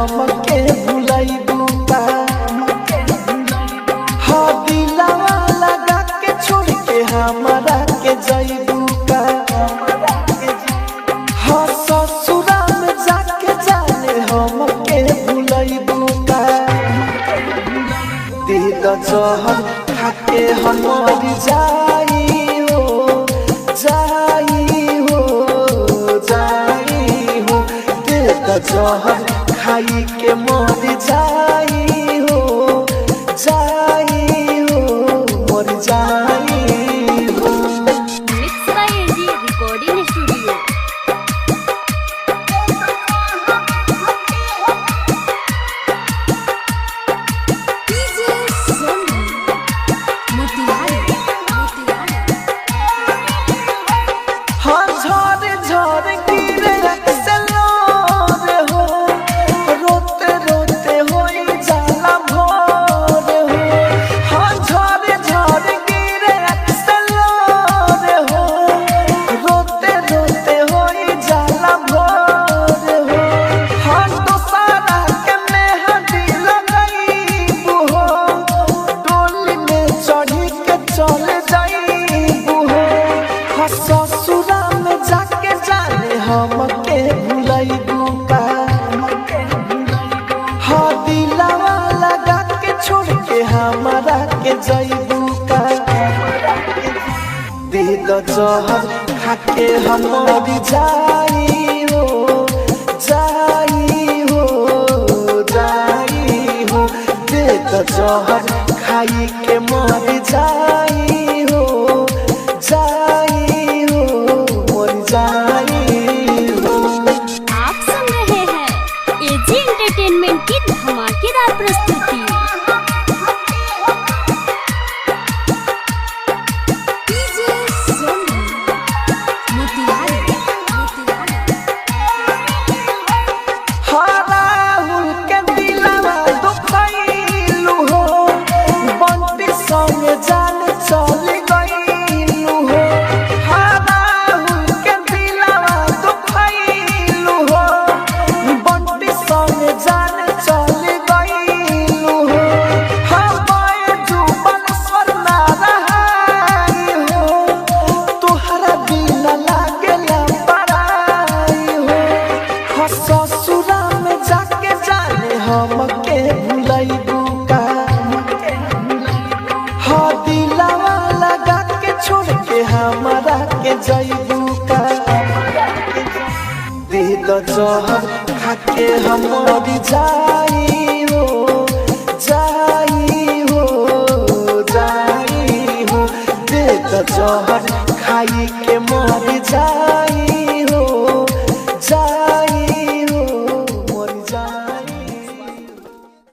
हमके भुलैबू का। हाँ दिलवा लगा के छोड़ के हमारा के जइबू का। हाँ ससुरा में जाके जाने हमके भुलैबू का। दे द जहर खाके हम मर जाई हो, जाई हो, जाई हो। दे द जहर खाई के मर जाई हो, जाई हो, मर जाई हो। Mix by AG recording studio. DJ Sonu Motihari Motihari. हाँ झर झर गिरे से लोर हो, रोते रोते होई जाला भोर हो। हाँ झर झर गिरे से लोर हो, रोते रोते होई जाला भोर हो। हाँ दोसारा के मेहंदी लगईबू हो, डोली में चढ़ी के चल जाईबू हो। हाँ ससुरा में जाके जाने हमके भुलैबू का। हाँ दिलवा लगा के छोड़ के हमारा के जइबू का। दे द जहर खाके हम मर जाई हो, जाई हो, जाई हो। दे द जहर खाई के मर जाई हो, जाई हो, मर जाई हो। आप सुन रहे हैं एजी एंटरटेनमेंट की धमाकेदार प्रस्तुति। डीजे सोनू मोतिहारी मोतिहारी। हाँ राहुल के दिलवा दुखैलू हो, बंटी संग जान चल गईलू हो। हाँ राहुल के दिलवा दुखैलू हो, बंटी संग जान चल गईलू हो। हाँ बैजू बनेश्वर ना रहाई हो, तोहरा बिना लागेला पराई हो। हाँ ससुरा में जाके जाने हमके भुलैबू का। हाँ दिलवा लगा के छोड़ के हमारा के जइबू का। दे द जहर खाके हम मर जाई हो, जाई हो, जाई हो। दे द जहर खाई के मर जाई।